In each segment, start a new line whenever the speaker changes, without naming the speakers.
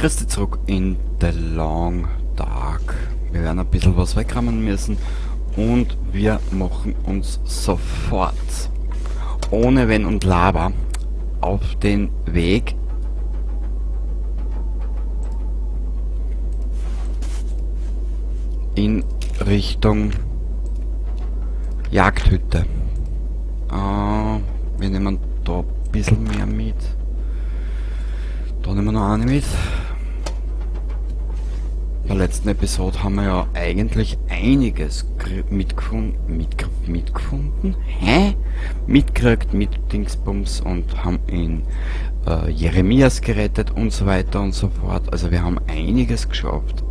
Grüß dich zurück in The Long Dark. Wir werden ein bisschen was wegrammen müssen und wir machen uns sofort, ohne Wenn und Laber, auf den Weg in Richtung Jagdhütte. Wir nehmen da ein bisschen mehr mit. Da nehmen wir noch eine mit. In der letzten Episode haben wir ja eigentlich einiges mitgefunden. Hä? Mitgekriegt mit Dingsbums und haben ihn Jeremias gerettet und so weiter und so fort. Also wir haben einiges geschafft.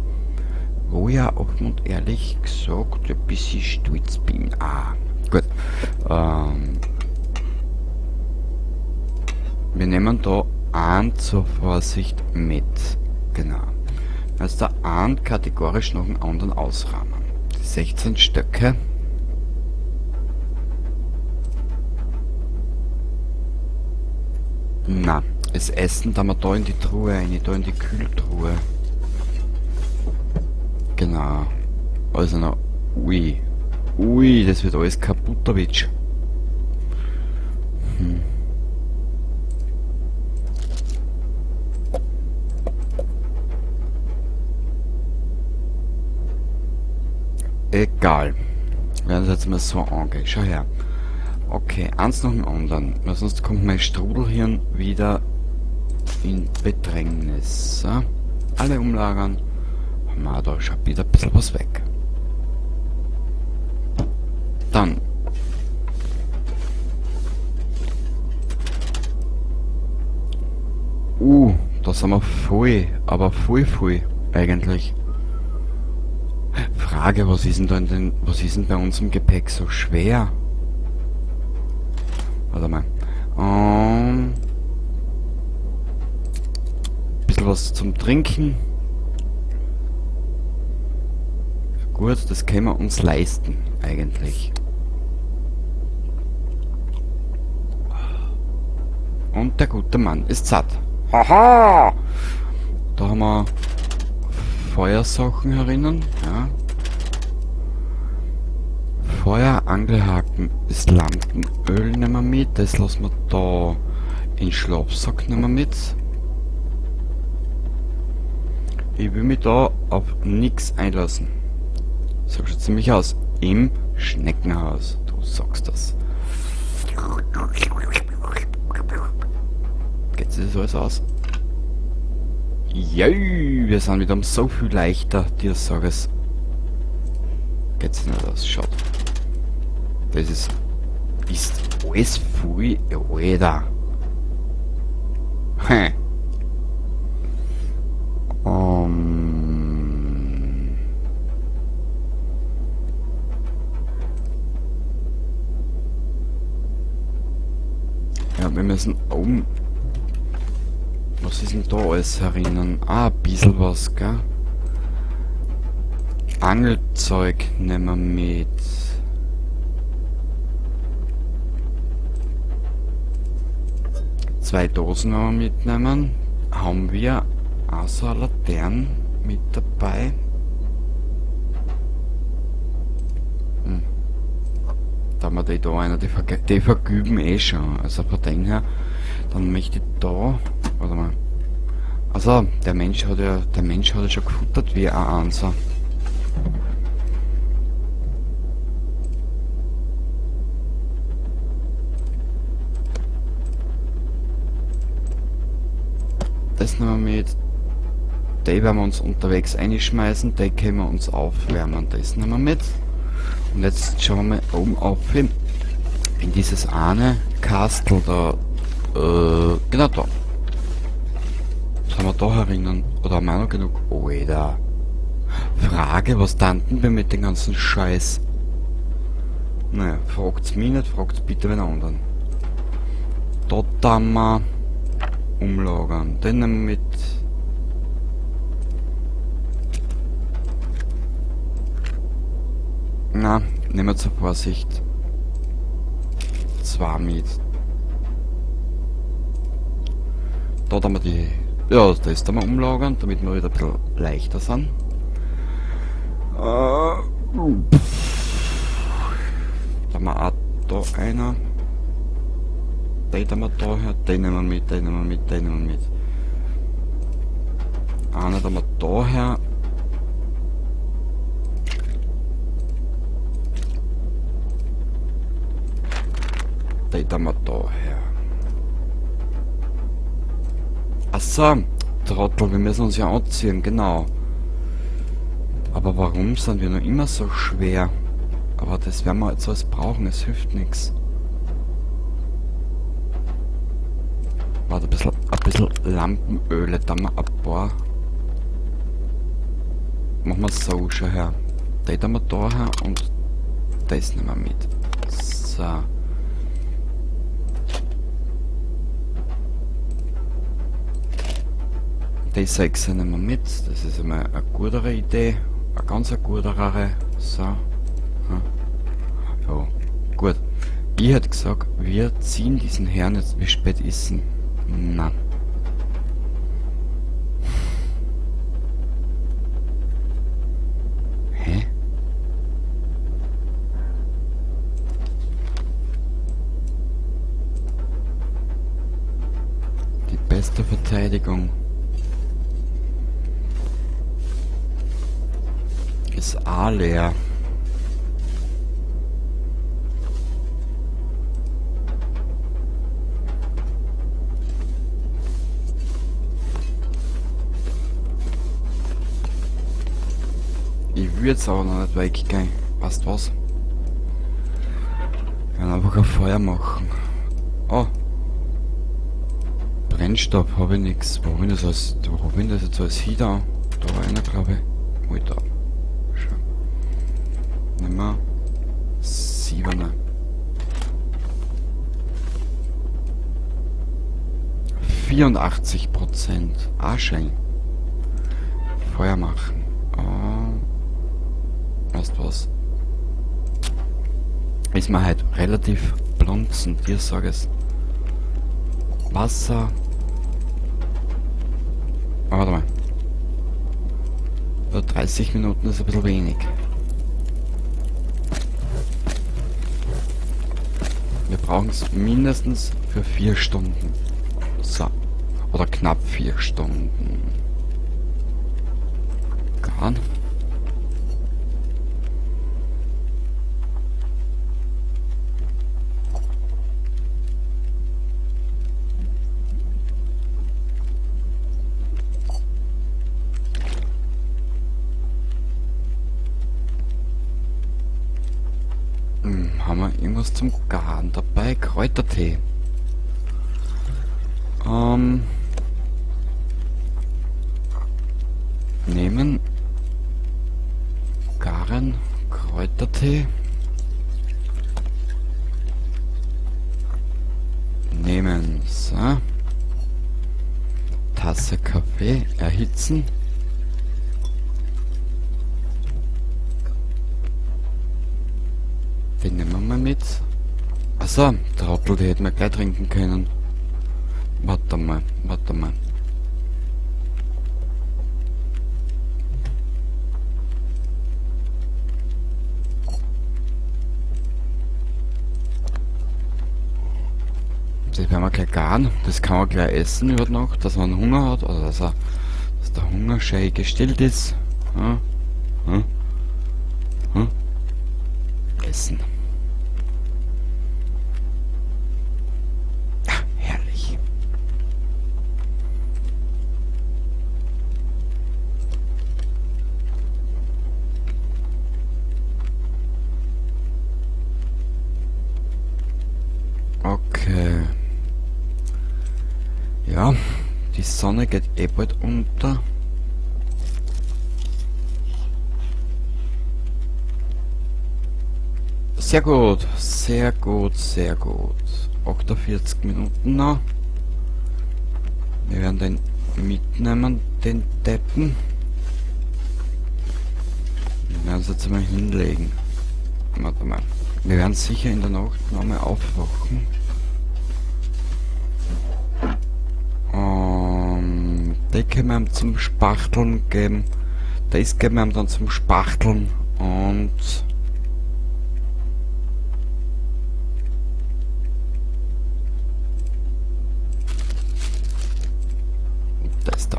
Wo ja offen und ehrlich gesagt ein bisschen stolz bin. Ah, gut. Wir nehmen da einen zur Vorsicht mit. Genau. Also da einen kategorisch noch einen anderen ausrahmen. Die 16 Stöcke. Na, das Essen da wir da in die Truhe rein, da in die Kühltruhe. Genau. Also noch. Ui. Ui, das wird alles kaputtowitsch. Egal. Wir werden es jetzt mal so angehen. Schau her. Okay, eins nach dem anderen. Weil sonst kommt mein Strudelhirn wieder in Bedrängnis. So. Alle umlagern. Haben wir da schon wieder ein bisschen was weg. Dann. Da sind wir voll, aber voll, voll eigentlich. Frage, was ist denn da in den, was ist denn bei uns im Gepäck so schwer? Warte mal. Bisschen was zum Trinken. Gut, das können wir uns leisten, eigentlich. Und der gute Mann ist satt. Haha! Da haben wir Feuersachen herinnen. Ja. Feuer, Angelhaken, das Lampenöl nehmen wir mit. Das lassen wir da in den Schlafsack nehmen wir mit. Ich will mich da auf nix einlassen. So schaut's nämlich aus. Im Schneckenhaus. Du sagst das. Geht sich das alles aus? Jö, wir sind wieder um so viel leichter, dir sag es. Geht's nicht aus, schaut. Das ist alles voll, Alter. Hä? Ja, wir müssen oben. Was ist denn da alles herinnen? Ah, ein bisschen was, gell? Angelzeug nehmen wir mit. 2 Dosen werden wir mitnehmen. Haben wir auch so eine Laterne mit dabei? Da haben wir die da einer, die vergüben eh schon. Also von dem her, dann möchte ich da. Warte mal. Also, der Mensch hat ja, der Mensch hat ja schon gefuttert wie ein Anser. Das nehmen wir mit. Die werden wir uns unterwegs einschmeißen, die können wir uns aufwärmen. Das nehmen wir mit. Und jetzt schauen wir mal oben auf hin. In dieses eine Kastel da. Genau da. Was haben wir da herinnen? Oder haben wir auch noch genug? Alter. Frage, was tanten wir mit dem ganzen Scheiß? Naja, fragt's mich nicht, fragt's bitte wen anderen. Da tun wir umlagern. Den nehmen wir mit. Na, nehmen wir zur Vorsicht 2 mit. Da haben wir die Ja, das da mal umlagern, damit wir wieder ein bisschen leichter sind. Da haben wir auch da einer. Den haben wir da her, den nehmen wir mit, den nehmen wir mit, den nehmen wir mit. Einer da haben wir da her. Den haben wir da her. Achso, Trottel, wir müssen uns ja anziehen, genau. Aber warum sind wir noch immer so schwer? Aber das werden wir jetzt alles brauchen, es hilft nichts. Warte, ein bisschen Lampenöle, da haben wir ein paar. Machen wir so schon her. Den haben wir da her und das nehmen wir mit. So. Die 6 nehmen wir mit, das ist einmal eine gutere Idee, eine ganz gutere. So. Hm. Ja, gut. Ich hätte gesagt, wir ziehen diesen Herrn jetzt. Wie spät ist denn? Na. Hä? Die beste Verteidigung ist A leer. Ich würde jetzt aber noch nicht weggehen. Weißt du was? Ich kann einfach ein Feuer machen. Oh. Brennstoff habe ich nix. Wo hab ich das als, wo hab ich das jetzt als hin da? Da war einer, glaube ich. Wo ich da? Schau. Nehmen wir 7. 84%. Ah, schön. Feuer machen. Oh. Weißt du was? Ist mir halt relativ blunzen, dir sag es. Wasser. Oh, warte mal. Ja, 30 Minuten ist ein bisschen wenig. Wir brauchen es mindestens für 4 Stunden. So. Oder knapp 4 Stunden. Gar nicht. Haben wir irgendwas zum Garen dabei? Kräutertee. Nehmen. Garen. Kräutertee. Nehmen. So. Tasse Kaffee. Erhitzen. Den nehmen wir mal mit. Achso, Trottel, die hätten wir gleich trinken können. Warte mal, warte mal. Das werden wir gleich garen. Das kann man gleich essen über Nacht, dass man Hunger hat. Oder dass der Hunger schön gestillt ist. Hm? Hm? Hm? Essen. Ah, herrlich. Okay. Ja, die Sonne geht eh bald unter. Sehr gut, sehr gut, sehr gut. 48 Minuten noch. Wir werden den mitnehmen, den Deppen. Wir werden es jetzt einmal hinlegen. Warte mal. Wir werden sicher in der Nacht nochmal aufwachen. Und Die können wir ihm zum Spachteln geben. Das geben wir ihm dann zum Spachteln. Und das da.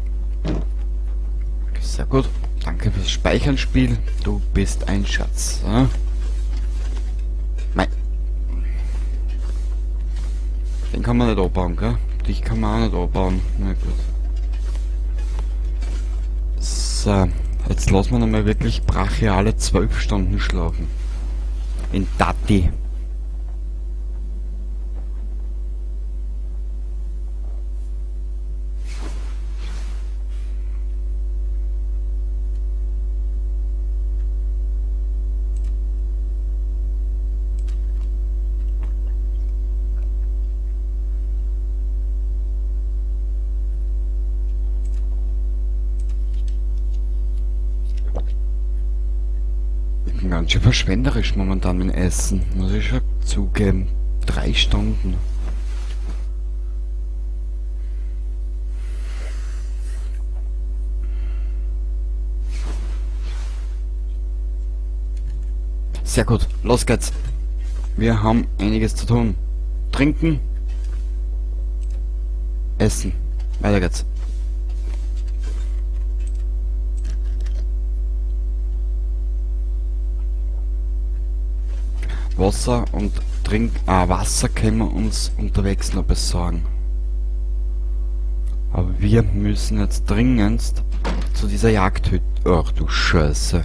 Sehr gut. Danke fürs Speichern, Spiel. Du bist ein Schatz. Ja? Nein. Den kann man nicht abbauen, gell? Dich kann man auch nicht abbauen. Na gut. So. Jetzt lassen wir nochmal wirklich brachiale 12 Stunden schlafen. In Dati. Ganz schön verschwenderisch momentan mit Essen, muss ich schon zugeben. 3 Stunden. Sehr gut, los geht's. Wir haben einiges zu tun. Trinken, essen. Weiter geht's. Wasser und Wasser können wir uns unterwegs noch besorgen. Aber wir müssen jetzt dringendst zu dieser Jagdhütte. Ach du Scheiße.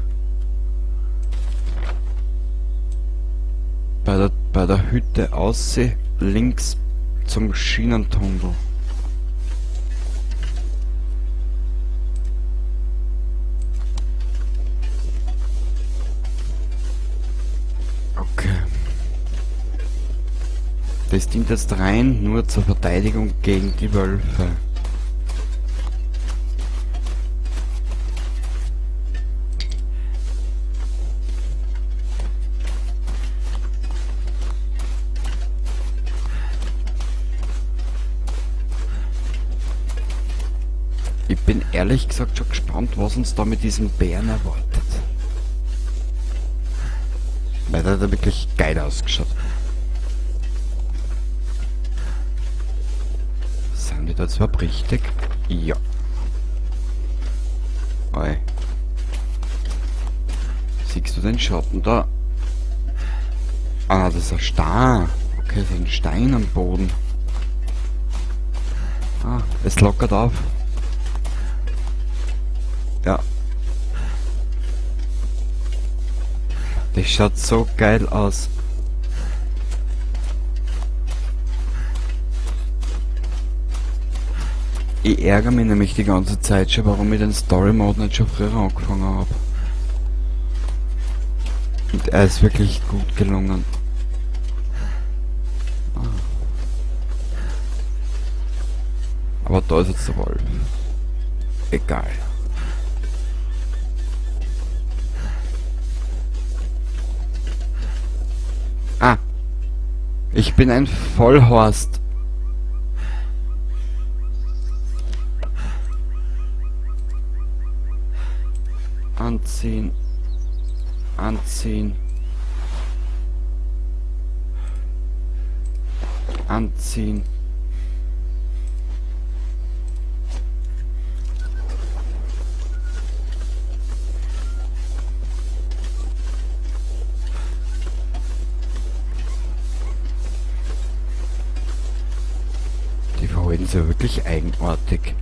Bei der Hütte aussehen, links zum Schienentunnel. Okay. Das dient jetzt rein nur zur Verteidigung gegen die Wölfe. Ich bin ehrlich gesagt schon gespannt, was uns da mit diesem Bären erwartet. Weil der hat ja wirklich geil ausgeschaut. Sind wir da jetzt überhaupt richtig? Ja. Oi. Siehst du den Schatten da? Ah, das ist ein Stein. Okay, das ist ein Stein am Boden. Ah, es lockert auf. Ja. Das schaut so geil aus. Ich ärgere mich nämlich die ganze Zeit schon, warum ich den Story Mode nicht schon früher angefangen hab. Und er ist wirklich gut gelungen. Ah. Aber da ist jetzt der Wolf. Egal. Ah. Ich bin ein Vollhorst. Anziehen. Anziehen. Anziehen. Die verhalten sich ja wirklich eigenartig.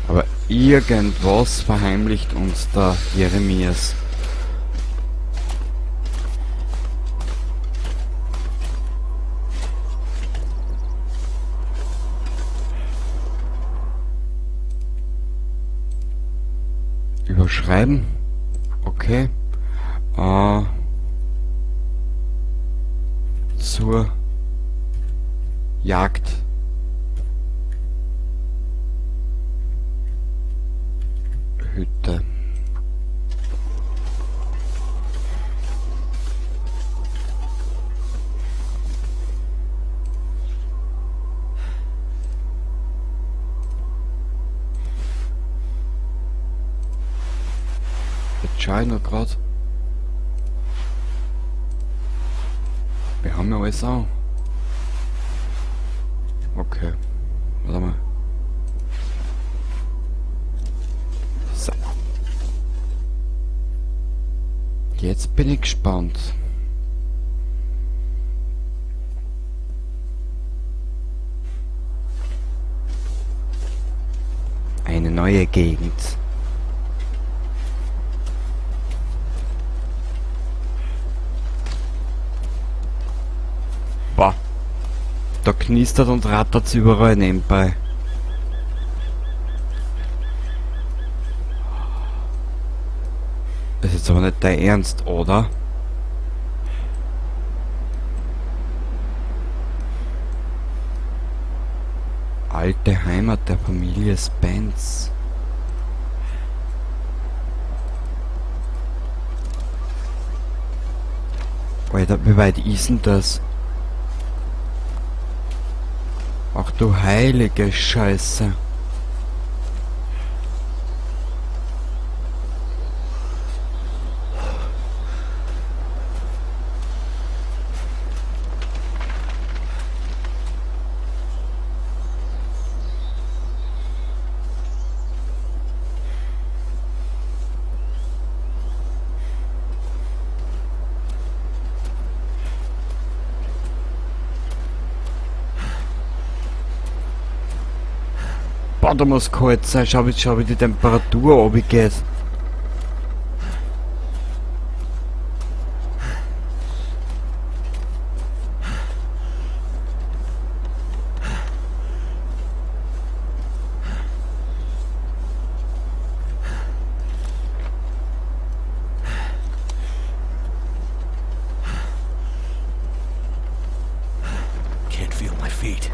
Aber irgendwas verheimlicht uns da Jeremias. Überschreiben. Okay. Zur Jagd. Hütte. Jetzt schau ich noch grad. Wir haben ja alles an. Okay. Warte mal. So. Jetzt bin ich gespannt. Eine neue Gegend. Boah. Da knistert und rattert's überall nebenbei. Das ist jetzt aber nicht dein Ernst, oder? Alte Heimat der Familie Spence. Alter, wie weit ist denn das? Ach du heilige Scheiße. Boah, da muss kalt sein. Schau, wie die Temperatur runtergeht.
Can't feel my feet.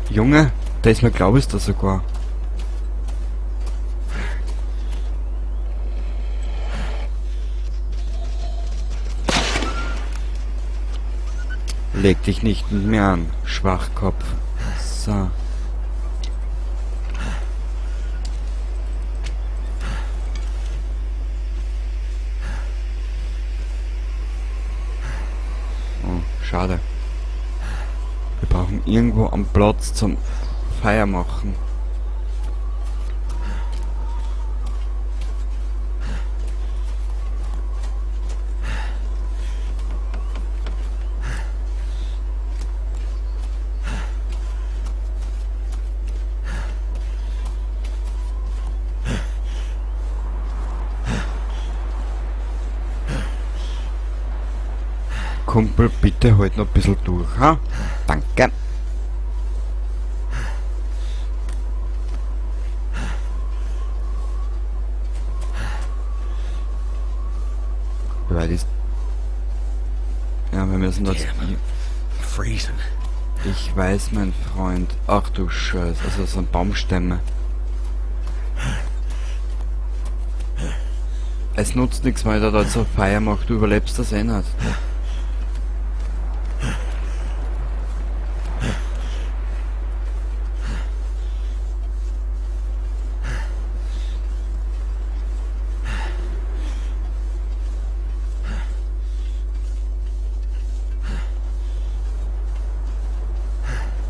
Junge, da ist mir, glaub ich, da sogar. Leg dich nicht mit mir an, Schwachkopf. So. Oh, schade. Wir brauchen irgendwo am Platz zum Feier machen. Kumpel, bitte halt noch ein bisschen durch, ha? Danke. Wie weit ist... Ja, wir müssen das...
Freezing.
Ich weiß, mein Freund. Ach du Scheiße, also das sind Baumstämme. Es nutzt nichts, wenn ich da jetzt so Feier mache, du überlebst das eh nicht.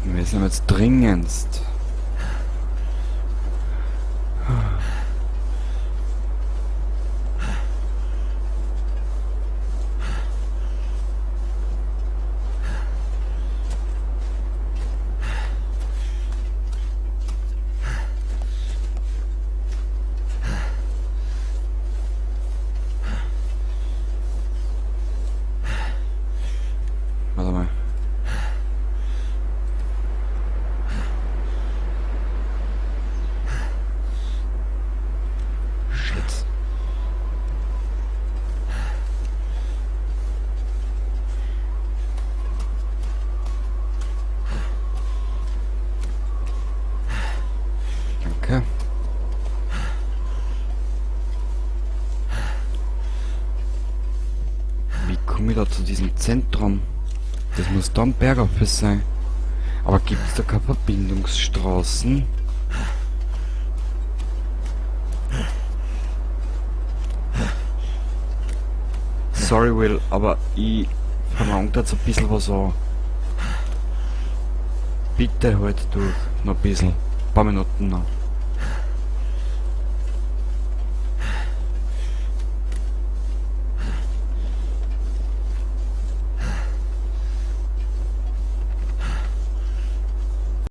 Wir sind jetzt dringendst. Warte mal. Shit. Danke. Wie komme ich da zu diesem Zentrum? Das muss da am Berg auf sein. Aber gibt's da keine Verbindungsstraßen? Sorry, Will, aber ich verlang da jetzt ein bisschen was an. Bitte halt durch. Noch ein bisschen. Ein paar Minuten noch.